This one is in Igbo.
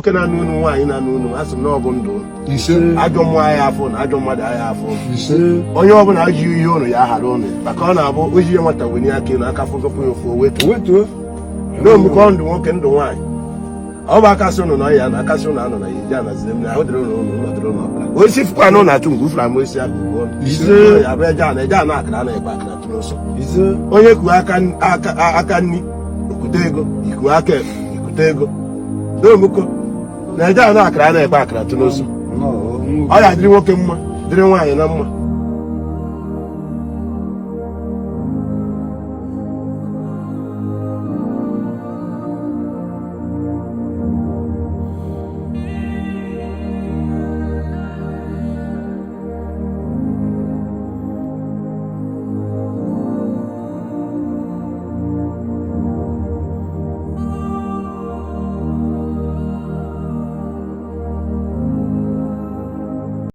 Nwoke na-anụ unu, nwaanyị na-anụ unu, a sị m na ọ bụ ndụ unu. Ise. Ajọ mmụọ aya afụ na ajọ mmadụ aya afụ. Ise. Onye ọbụla ji ihe ụnụ ya ghara ụnụ, maka ọ na-abụ ojije nwata wenye aka elu, aka fụzọkwa ya ofu o wetuo. Wetuo. N'omukọ ndụ nwoke, ndụ nwaanyị, ọ bụ akasị ụnụ na ọya na akasị ụnụ anọ na ya iji anazire m na ahụ dịrị ụnụ, ụnụ ụlọ dịrị ụnụ ọbụla osisi fụkwa na ụnụ achụ ngwu fụrụ ama osisi ahụ ugwu ụnụ. Ise. Ya bụ eje ana eje ana akara ana ekpe akara tụrụ ọsọ. Ise. Onye kuo aka aka aka nni okute ego, ikuo aka ekpe ikute ego. N'omuko na eje ana akara ana ekpe akara tụrụ ọsọ. Ọ ya dịrị nwoke mma, dịrị nwaanyị na mma.